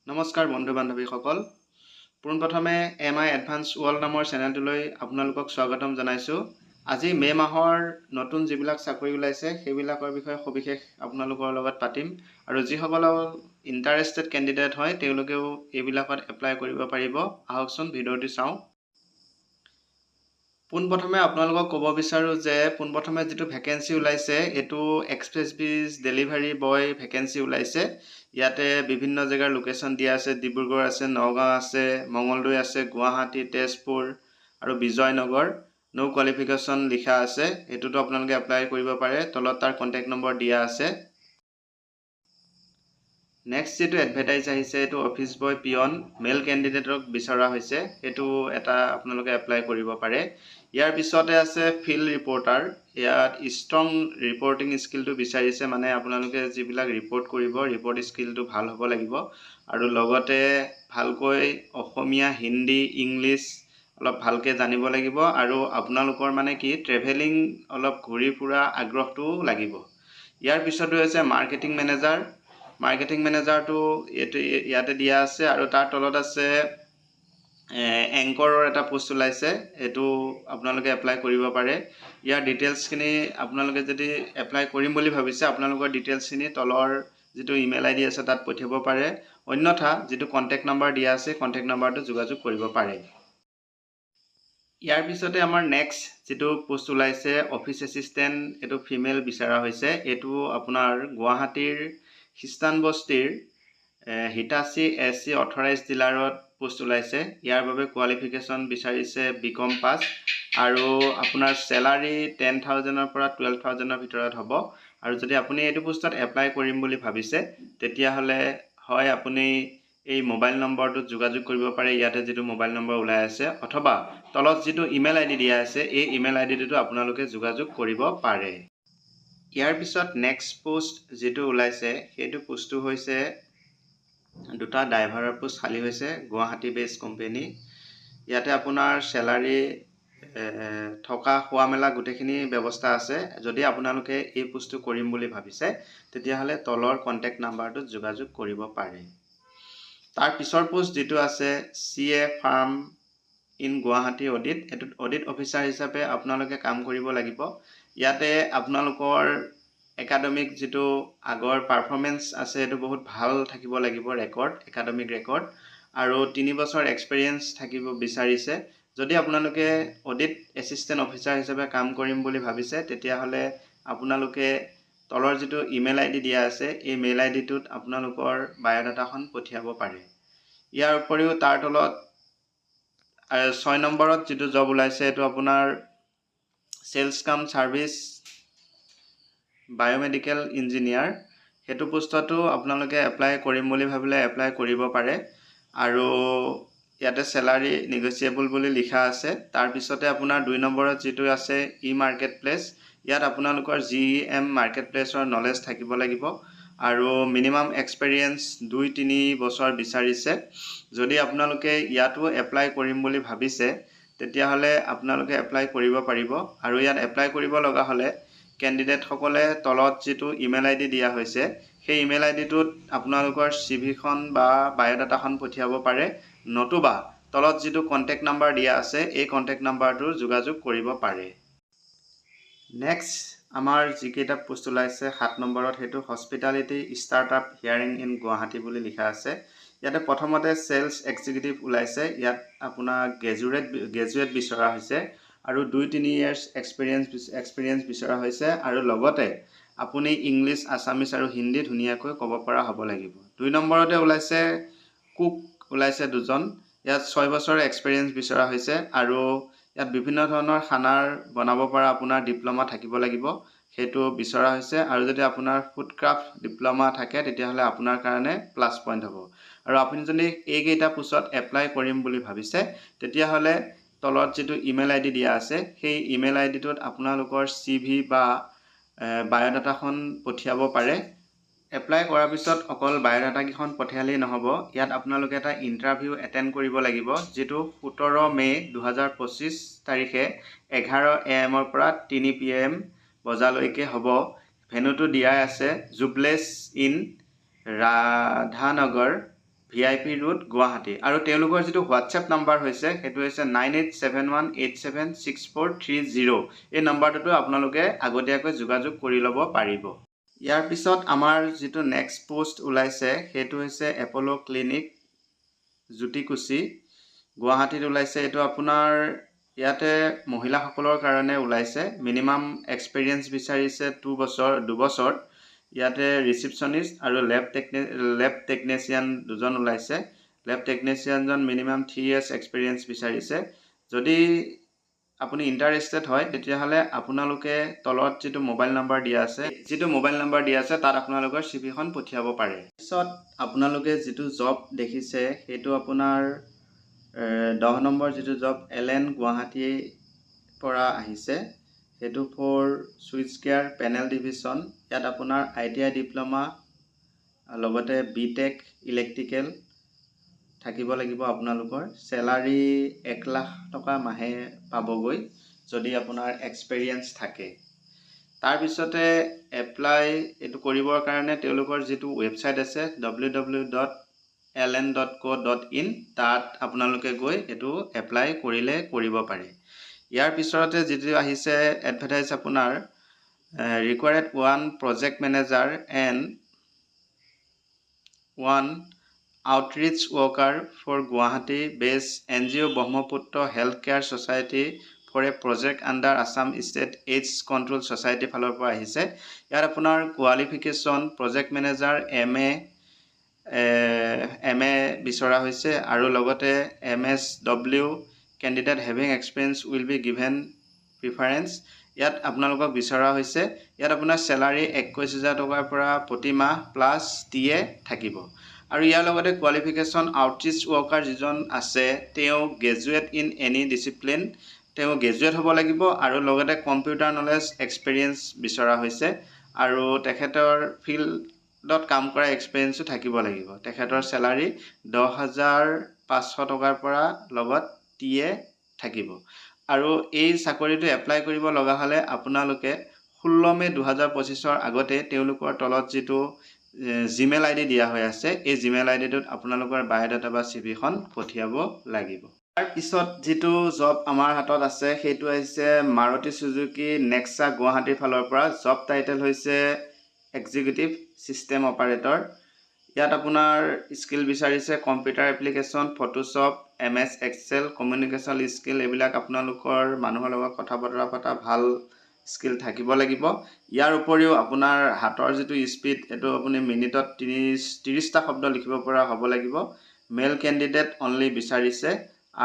নমস্কাৰ বন্ধু বান্ধৱীসকল, পোনপ্ৰথমে এম আই এডভান্স ৱৰ্ল্ড নামৰ চেনেলটোলৈ আপোনালোকক স্বাগতম জনাইছোঁ। আজি মে' মাহৰ নতুন যিবিলাক চাকৰি ওলাইছে, সেইবিলাকৰ বিষয়ে সবিশেষ আপোনালোকৰ লগত পাতিম আৰু যিসকল ইণ্টাৰেষ্টেড কেণ্ডিডেট হয়, তেওঁলোকেও এইবিলাকত এপ্লাই কৰিব পাৰিব। আহকচোন, ভিডিঅ'টো চাওঁ। পোনপ্ৰথমে আপোনালোকক ক'ব বিচাৰোঁ যে পোনপ্ৰথমে যিটো ভেকেঞ্চি ওলাইছে, এইটো এক্সপ্ৰেছ বীজ ডেলিভাৰী বয় ভেকেঞ্চি ওলাইছে। ইয়াতে বিভিন্ন জেগাৰ লোকেশ্যন দিয়া আছে। ডিব্ৰুগড় আছে, নগাঁও আছে, মঙলদৈ আছে, গুৱাহাটী, তেজপুৰ আৰু বিজয়নগৰ। ন' কোৱালিফিকেশ্যন লিখা আছে। এইটোতো আপোনালোকে এপ্লাই কৰিব পাৰে। তলত তাৰ কণ্টেক্ট নম্বৰ দিয়া আছে। নেক্সট যিটো এডভাৰটাইজ আহিছে, এইটো অফিচ বয় পিয়ন, মেল কেণ্ডিডেটক বিচৰা হৈছে। সেইটো এটা আপোনালোকে এপ্লাই কৰিব পাৰে। ইয়াৰ পিছতে আছে ফিল্ড ৰিপৰ্টাৰ। ইয়াত ষ্ট্ৰং ৰিপৰ্টিং স্কিলটো বিচাৰিছে, মানে আপোনালোকে যিবিলাক ৰিপৰ্ট কৰিব, ৰিপৰ্ট স্কিলটো ভাল হ'ব লাগিব আৰু লগতে ভালকৈ অসমীয়া, হিন্দী, ইংলিছ অলপ ভালকৈ জানিব লাগিব আৰু আপোনালোকৰ মানে কি ট্ৰেভেলিং, অলপ ঘূৰি ফুৰা আগ্ৰহটোও লাগিব। ইয়াৰ পিছতো হৈছে মাৰ্কেটিং মেনেজাৰ। মাৰ্কেটিং মেনেজাৰটো এইটো ইয়াতে দিয়া আছে আৰু তাৰ তলত আছে এংকৰৰ এটা পোষ্ট ওলাইছে। এইটো আপোনালোকে এপ্লাই কৰিব পাৰে। ইয়াৰ ডিটেইলছখিনি আপোনালোকে যদি এপ্লাই কৰিম বুলি ভাবিছে, আপোনালোকৰ ডিটেইলছখিনি তলৰ যিটো ইমেইল আই ডি আছে, তাত পঠিয়াব পাৰে। অন্যথা যিটো কণ্টেক্ট নাম্বাৰ দিয়া আছে, কণ্টেক্ট নাম্বাৰটো যোগাযোগ কৰিব পাৰে। ইয়াৰ পিছতে আমাৰ নেক্সট যিটো পোষ্ট ওলাইছে, অফিচ এছিষ্টেণ্ট, এইটো ফিমেল বিচৰা হৈছে। এইটো আপোনাৰ গুৱাহাটীৰ খ্ৰীষ্টানবস্তিৰ হিটাচি এছ চি অথৰাইজ ডিলাৰত পোষ্ট ওলাইছে। ইয়াৰ বাবে কোৱালিফিকেশ্যন বিচাৰিছে বি কম পাছ আৰু আপোনাৰ চেলাৰী 10,000ৰ পৰা 12,000ৰ ভিতৰত হ'ব। আৰু যদি আপুনি এইটো পোষ্টত এপ্লাই কৰিম বুলি ভাবিছে, তেতিয়াহ'লে হয় আপুনি এই মোবাইল নম্বৰটোত যোগাযোগ কৰিব পাৰে, ইয়াতে যিটো মোবাইল নম্বৰ ওলাই আছে, অথবা তলত যিটো ইমেইল আই ডি দিয়া আছে, এই ইমেইল আই ডিটোতো আপোনালোকে যোগাযোগ কৰিব পাৰে। ইয়াৰ পিছত নেক্সট পোষ্ট যিটো ওলাইছে, সেইটো পোষ্টটো হৈছে দুটা ড্ৰাইভাৰৰ পোষ্ট খালী হৈছে, গুৱাহাটী বেছ কোম্পেনী। ইয়াতে আপোনাৰ চেলাৰী, থকা খোৱা মেলা গোটেইখিনি ব্যৱস্থা আছে। যদি আপোনালোকে এই পোষ্টটো কৰিম বুলি ভাবিছে, তেতিয়াহ'লে তলৰ কণ্টেক্ট নাম্বাৰটোত যোগাযোগ কৰিব পাৰে। তাৰ পিছৰ পোষ্ট যিটো আছে, CA firm in Guwahati, audit. এইটোত অডিট অফিচাৰ হিচাপে আপোনালোকে কাম কৰিব লাগিব। ইয়াতে আপোনালোকৰ একাডেমিক যিটো আগৰ পাৰফৰ্মেঞ্চ আছে, সেইটো বহুত ভাল থাকিব লাগিব, ৰেকৰ্ড, একাডেমিক ৰেকৰ্ড আৰু 3 বছৰ এক্সপেৰিয়েঞ্চ থাকিব বিচাৰিছে। যদি আপোনালোকে অডিট এছিষ্টেণ্ট অফিচাৰ হিচাপে কাম কৰিম বুলি ভাবিছে, তেতিয়াহ'লে আপোনালোকে তলৰ যিটো ইমেইল আই ডি দিয়া আছে, এই মেইল আই ডিটোত আপোনালোকৰ বায়'ডাটাখন পঠিয়াব পাৰে। ইয়াৰ উপৰিও তাৰ তলত 6 নম্বৰত যিটো জব ওলাইছে, এইটো আপোনাৰ sales cum service biomedical engineer। সেইটো পোষ্টতো আপোনালোকে এপ্লাই কৰিম বুলি ভাবিলে এপ্লাই কৰিব পাৰে আৰু ইয়াতে চেলাৰী নেগচিয়েবল বুলি লিখা আছে। তাৰপিছতে আপোনাৰ 2 নম্বৰত যিটো আছে, ই মাৰ্কেট প্লেচ। ইয়াত আপোনালোকৰ জি এম মাৰ্কেট প্লেচৰ নলেজ থাকিব লাগিব আৰু মিনিমাম এক্সপেৰিয়েঞ্চ 2-3 বছৰ বিচাৰিছে। যদি আপোনালোকে ইয়াতো এপ্লাই কৰিম বুলি ভাবিছে, তেতিয়াহ'লে আপোনালোকে এপ্লাই কৰিব পাৰিব। আৰু ইয়াত এপ্লাই কৰিব লগা হ'লে কেণ্ডিডেটসকলে তলত যিটো ইমেইল আই ডি দিয়া হৈছে, সেই ইমেইল আই ডিটোত আপোনালোকৰ চি ভিখন বা বায়'ডাটাখন পঠিয়াব পাৰে, নতুবা তলত যিটো কণ্টেক্ট নাম্বাৰ দিয়া আছে, এই কণ্টেক্ট নাম্বাৰটোৰ যোগাযোগ কৰিব পাৰে। নেক্সট আমাৰ যিকেইটা পোষ্ট ওলাইছে, 7 নম্বৰত সেইটো hospitality startup hiring in Guwahati বুলি লিখা আছে। ইয়াতে প্ৰথমতে চেলছ এক্সিকিউটিভ ওলাইছে। ইয়াত আপোনাৰ গ্ৰেজুৱেট বিচৰা হৈছে আৰু 2-3 ইয়েৰ্ছ এক্সপিৰিয়েঞ্চ বিচৰা হৈছে আৰু লগতে আপুনি ইংলিছ, আছামিছ আৰু হিন্দী ধুনীয়াকৈ ক'ব পৰা হ'ব লাগিব। 2 নম্বৰতে ওলাইছে কুক ওলাইছে দুজন। ইয়াত 6 বছৰৰ এক্সপিৰিয়েঞ্চ বিচৰা হৈছে আৰু ইয়াত বিভিন্ন ধৰণৰ খানাৰ বনাব পৰা আপোনাৰ ডিপ্ল'মা থাকিব লাগিব, সেইটো বিচৰা হৈছে। আৰু যদি আপোনাৰ ফুড ক্ৰাফ্ট ডিপ্ল'মা থাকে, তেতিয়াহ'লে আপোনাৰ কাৰণে প্লাছ পইণ্ট হ'ব। আৰু আপুনি যদি এইকেইটা পোষ্টত এপ্লাই কৰিম বুলি ভাবিছে, তেতিয়াহ'লে তলত যিটো ইমেইল আই ডি দিয়া আছে, সেই ইমেইল আই ডিটোত আপোনালোকৰ চি ভি বা বায়'ডাটাখন পঠিয়াব পাৰে। এপ্লাই কৰাৰ পিছত অকল বায়'ডাটাকেইখন পঠিয়ালেই নহ'ব, ইয়াত আপোনালোকে এটা ইণ্টাৰভিউ এটেণ্ড কৰিব লাগিব, যিটো 17 মে' 2025 তাৰিখে 11 এ.এমৰ পৰা 3 পি.এম. বজালৈকে হ'ব। ভেন্যুটো দিয়াই আছে, জুবলেছ in, Radhanagar, VIP road, Guwahati. আৰু তেওঁলোকৰ যিটো হোৱাটছএপ নাম্বাৰ হৈছে, সেইটো হৈছে 9871876430। এই নাম্বাৰটোতো আপোনালোকে আগতীয়াকৈ যোগাযোগ কৰি ল'ব পাৰিব। ইয়াৰ পিছত আমাৰ যিটো নেক্সট পষ্ট ওলাইছে, সেইটো হৈছে এপ'ল' ক্লিনিক, জ্যোতিকুচি, গুৱাহাটীত ওলাইছে। এইটো আপোনাৰ ইয়াতে মহিলাসকলৰ কাৰণে ওলাইছে। মিনিমাম এক্সপেৰিয়েঞ্চ বিচাৰিছে 2 বছৰ, 2 বছৰ। ইয়াতে ৰিচিপশ্যনিষ্ট আৰু লেব টেকনিচিয়ান দুজন ওলাইছে। লেব টেকনিচিয়ানজন মিনিমাম 3 ইয়েৰ্ছ এক্সপেৰিয়েঞ্চ বিচাৰিছে। যদি আপুনি ইণ্টাৰেষ্টেড হয়, তেতিয়াহ'লে আপোনালোকে তলত যিটো মোবাইল নাম্বাৰ দিয়া আছে, তাত আপোনালোকৰ চিভিখন পঠিয়াব পাৰে। পিছত আপোনালোকে যিটো জব দেখিছে, সেইটো আপোনাৰ 10 নম্বৰ যিটো জব এল এন গুৱাহাটীৰ পৰা আহিছে, সেইটো for switch gear panel division. ইয়াত আপোনাৰ আইটিআই ডিপ্ল'মা, লগতে বি টেক ইলেক্ট্ৰিকেল থাকিব লাগিব। আপোনালোকৰ চেলাৰী 1 লাখ টকা মাহে পাবগৈ, যদি আপোনাৰ এক্সপেৰিয়েঞ্চ থাকে। তাৰপিছতে এপ্লাই এইটো কৰিবৰ কাৰণে তেওঁলোকৰ যিটো ৱেবছাইট আছে, ww.ln.co.in, তাত আপোনালোকে গৈ এইটো এপ্লাই কৰিলে কৰিব পাৰে। ইয়াৰ পিছতে যিটো আহিছে এডভাৰটাইজ আপোনাৰ required one project manager and one outreach worker for Guwahati based NGO Brahmaputra Health Care Society for a project under Assam State AIDS Control Society ফালৰ পৰা আহিছে। ইয়াত আপোনাৰ qualification project manager MA বিচৰা হৈছে আৰু লগতে MSW candidate having experience will be given preference ইয়াত আপোনালোকক বিচৰা হৈছে। ইয়াত আপোনাৰ চেলাৰী 21,000 টকাৰ পৰা প্ৰতিমাহ প্লাছ টি এ থাকিব। আৰু ইয়াৰ লগতে কোৱালিফিকেশ্যন আউটৰিচ ৱৰ্কাৰ যিজন আছে, তেওঁ গ্ৰেজুৱেট ইন এনি ডিচিপ্লিন, তেওঁ গ্ৰেজুৱেট হ'ব লাগিব আৰু লগতে কম্পিউটাৰ নলেজ এক্সপেৰিয়েঞ্চ বিচৰা হৈছে আৰু তেখেতৰ ফিল্ডত কাম কৰা এক্সপেৰিয়েঞ্চো থাকিব লাগিব। তেখেতৰ চেলাৰী 10,500 টকাৰ পৰা, লগত টি এ থাকিব। আৰু এই চাকৰিটো এপ্লাই কৰিব লগা হ'লে আপোনালোকে 16 মে' 2025ৰ আগতে তেওঁলোকৰ তলত যিটো জিমেইল আই ডি দিয়া হৈ আছে, এই জিমেইল আই ডিটোত আপোনালোকৰ বায়'ডাটা বা চিভিখন পঠিয়াব লাগিব। তাৰপিছত যিটো জব আমাৰ হাতত আছে, সেইটো আহিছে মাৰুতি চুজুকি নেক্সা গুৱাহাটীৰ ফালৰ পৰা। জব টাইটেল হৈছে এক্সিকিউটিভ ছিষ্টেম অপাৰেটৰ। ইয়াত আপোনাৰ স্কিল বিচাৰিছে computer application, Photoshop, MS Excel, communication skill, এইবিলাক আপোনালোকৰ মানুহৰ লগত কথা বতৰা পতা ভাল স্কিল থাকিব লাগিব। ইয়াৰ উপৰিও আপোনাৰ হাতৰ যিটো স্পীড, এইটো আপুনি মিনিটত 30টা শব্দ লিখিব পৰা হ'ব লাগিব। মেল কেণ্ডিডেট অনলি বিচাৰিছে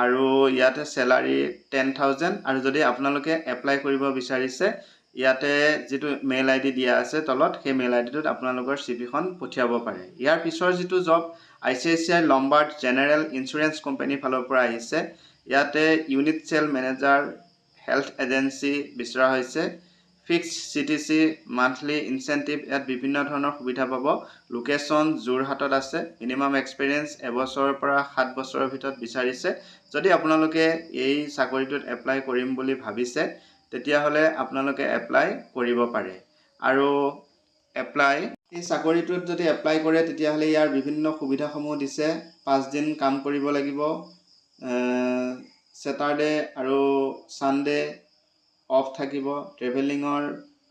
আৰু ইয়াতে চেলাৰী 10,000। আৰু যদি আপোনালোকে এপ্লাই কৰিব বিচাৰিছে, ইয়াতে যিটো মেইল আই ডি দিয়া আছে তলত, সেই মেইল আই ডিটোত আপোনালোকৰ চিভিখন পঠিয়াব পাৰে। ইয়াৰ পিছৰ যিটো job ICICI Lombard general insurance কোম্পানীৰ ফালৰ পৰা আহিছে। ইয়াতে unit sale manager health agency বিচৰা হৈছে। Fix CTC, monthly incentive, ইয়াত বিভিন্ন ধৰণৰ সুবিধা পাব। লোকেশ্যন যোৰহাটত আছে। মিনিমাম এক্সপেৰিয়েঞ্চ এবছৰৰ পৰা 7 বছৰৰ ভিতৰত বিচাৰিছে। যদি আপোনালোকে এই চাকৰিটোত এপ্লাই কৰিম বুলি ভাবিছে, তেতিয়াহ'লে আপোনালোকে এপ্লাই কৰিব পাৰে। আৰু এই চাকৰিটোত যদি এপ্লাই কৰে, তেতিয়াহ'লে ইয়াৰ বিভিন্ন সুবিধাসমূহ দিছে। 5 দিন কাম কৰিব লাগিব, ছেটাৰডে আৰু ছানডে অফ থাকিব, ট্ৰেভেলিঙৰ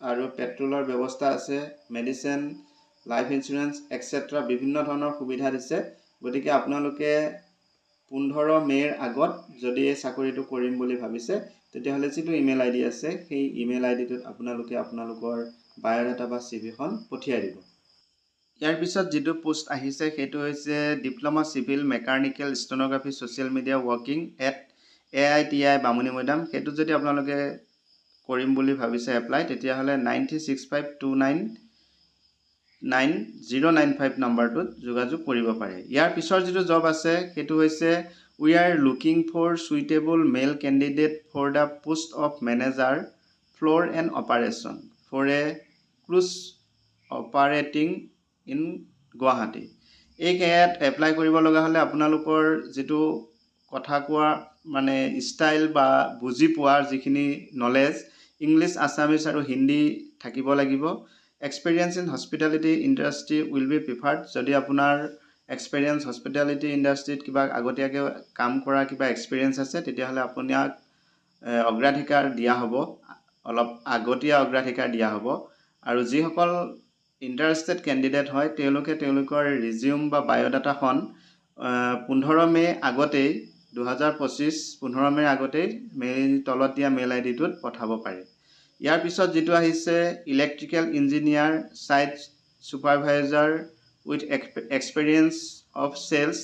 আৰু পেট্ৰলৰ ব্যৱস্থা আছে, মেডিচিন, লাইফ ইঞ্চুৰেঞ্চ এক্সেট্ৰা বিভিন্ন ধৰণৰ সুবিধা দিছে। গতিকে আপোনালোকে 15 মে'ৰ আগত যদি এই চাকৰিটো কৰিম বুলি ভাবিছে, তেতিয়াহ'লে যিটো ইমেইল আই ডি আছে, সেই ইমেইল আই ডিটোত আপোনালোকে আপোনালোকৰ বায়'ডাটা বা চিভিখন পঠিয়াই দিব। ইয়াৰ পিছত যিটো পোষ্ট আহিছে, সেইটো হৈছে diploma civil, mechanical, stenography, social media working at AITI Bamunimaidam. সেইটোত যদি আপোনালোকে কৰিম বুলি ভাবিছে এপ্লাই, তেতিয়াহ'লে 9365299095 নাম্বাৰটোত যোগাযোগ কৰিব পাৰে। ইয়াৰ পিছৰ যিটো জব আছে, সেইটো হৈছে we are looking for suitable male candidate for the post of manager, floor and operation for a cruise operating in Guwahati। এই ইয়াত এপ্লাই কৰিব লগা হ'লে আপোনালোকৰ যিটো কথা কোৱা মানে ষ্টাইল বা বুজি পোৱাৰ যিখিনি নলেজ, ইংলিছ, আছামিছ আৰু হিন্দী থাকিব লাগিব। Experience in hospitality industry will be preferred। যদি আপোনাৰ এক্সপেৰিয়েঞ্চ, হস্পিটেলিটি ইণ্ডাষ্ট্ৰীত কিবা আগতীয়াকৈ কাম কৰা কিবা এক্সপিৰিয়েঞ্চ আছে, তেতিয়াহ'লে আপোনাক অগ্ৰাধিকাৰ দিয়া হ'ব, অলপ আগতীয়া অগ্ৰাধিকাৰ দিয়া হ'ব। আৰু যিসকল ইণ্টাৰেষ্টেড কেণ্ডিডেট হয়, তেওঁলোকে তেওঁলোকৰ ৰিজিউম বা বায়'ডাটাখন 15 মে' আগতেই, 2025 15 মে'ৰ আগতেই মেইল তলত দিয়া মেইল আই ডিটোত পঠাব পাৰে। ইয়াৰ পিছত যিটো আহিছে, electrical engineer, site supervisor with experience of sales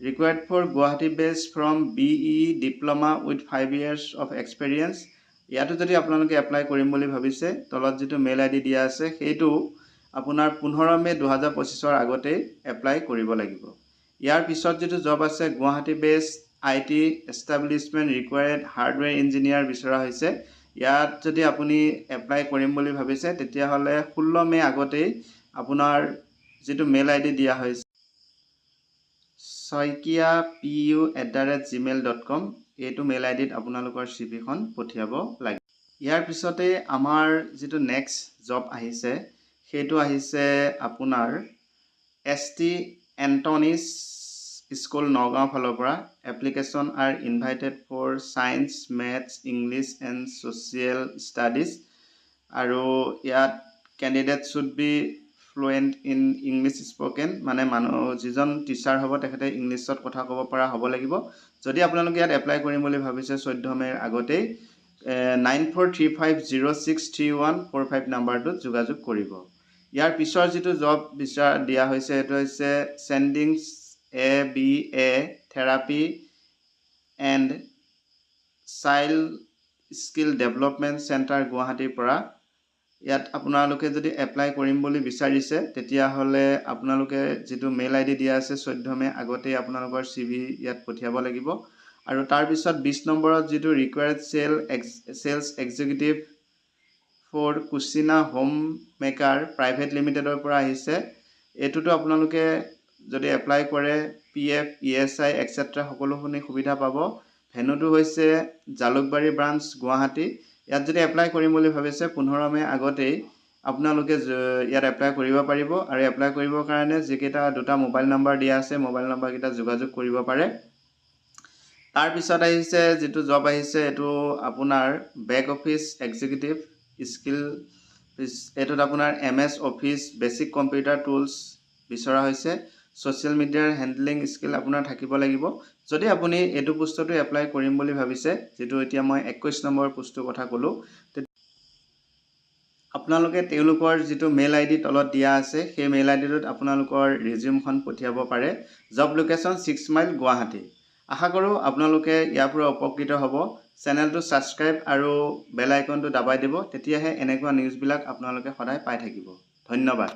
required for Guwahati based from BE diploma with 5 years of experience। ইয়াতো যদি আপোনালোকে এপ্লাই কৰিম বুলি ভাবিছে, তলত যিটো মেইল আই ডি দিয়া আছে, সেইটো আপোনাৰ 15 মে' 2025ৰ আগতেই এপ্লাই কৰিব লাগিব। ইয়াৰ পিছত যিটো জব আছে, Guwahati based IT establishment required hardware engineer বিচৰা হৈছে। ইয়াত যদি আপুনি এপ্লাই কৰিম বুলি ভাবিছে, তেতিয়াহ'লে 16 মে' আগতেই আপোনাৰ যিটো মেইল আই ডি দিয়া হৈছে, saikiapu@gmail.com, এইটো মেইল আই ডিত আপোনালোকৰ চি ভিখন পঠিয়াব লাগে। ইয়াৰ পিছতে আমাৰ যিটো নেক্সট জব আহিছে, সেইটো আহিছে আপোনাৰ এছ টি এণ্টনিছ স্কুল, নগাঁও ফালৰ পৰা। Application are invited for science, maths, English and social studies। আৰু ইয়াত candidate should be fluent in English spoken, মানে মানুহ যিজন টিচাৰ হ'ব, তেখেতে ইংলিছত কথা ক'ব পৰা হ'ব লাগিব। যদি আপোনালোকে ইয়াত এপ্লাই কৰিম বুলি ভাবিছে, 14 মে'ৰ আগতেই 9435063145 নাম্বাৰটোত যোগাযোগ কৰিব। ইয়াৰ পিছৰ যিটো জব বিচাৰ দিয়া হৈছে, সেইটো হৈছে চেণ্ডিংছ ABA therapy and child skill development centre, গুৱাহাটীৰ পৰা। ইয়াত আপোনালোকে যদি এপ্লাই কৰিম বুলি বিচাৰিছে, তেতিয়াহ'লে আপোনালোকে যিটো মেইল আই ডি দিয়া আছে, 14 মে' আগতেই আপোনালোকৰ চি ভি ইয়াত পঠিয়াব লাগিব। আৰু তাৰপিছত 20 নম্বৰত যিটো required sales executive for Cucina Home Maker Private লিমিটেডৰ পৰা আহিছে। এইটোতো আপোনালোকে যদি এপ্লাই কৰে, PF, ESI etcetera সকলোখিনি সুবিধা পাব। ভেনুটো হৈছে জালুকবাৰী ব্ৰাঞ্চ, গুৱাহাটী। ইয়াত যদি এপ্লাই কৰিম বুলি ভাবিছে, 15 মে' আগতেই আপোনালোকে ইয়াত এপ্লাই কৰিব পাৰিব। আৰু এপ্লাই কৰিবৰ কাৰণে যিকেইটা দুটা মোবাইল নম্বৰ দিয়া আছে, মোবাইল নম্বৰকেইটা যোগাযোগ কৰিব পাৰে। তাৰপিছত আহিছে যিটো জব আহিছে, এইটো আপোনাৰ বেক অফিচ এক্সিকিউটিভ স্কিল। এইটোত আপোনাৰ MS Office, basic computer tools বিচৰা হৈছে। ছ'চিয়েল মিডিয়াৰ হেণ্ডলিং স্কিল আপোনাৰ থাকিব লাগিব। যদি আপুনি এইটো পোষ্টতো এপ্লাই কৰিম বুলি ভাবিছে, যিটো এতিয়া মই 21 নম্বৰ পোষ্টটোৰ কথা ক'লোঁ, আপোনালোকে তেওঁলোকৰ যিটো মেইল আই ডি তলত দিয়া আছে, সেই মেইল আই ডিটোত আপোনালোকৰ ৰিজিউমখন পঠিয়াব পাৰে। Job location 6 mile, Guwahati. আশা কৰোঁ আপোনালোকে ইয়াৰ পৰা উপকৃত হ'ব। চেনেলটো ছাবস্ক্ৰাইব আৰু বেল আইকনটো দাবাই দিব, তেতিয়াহে এনেকুৱা নিউজবিলাক আপোনালোকে সদায় পাই থাকিব। ধন্যবাদ।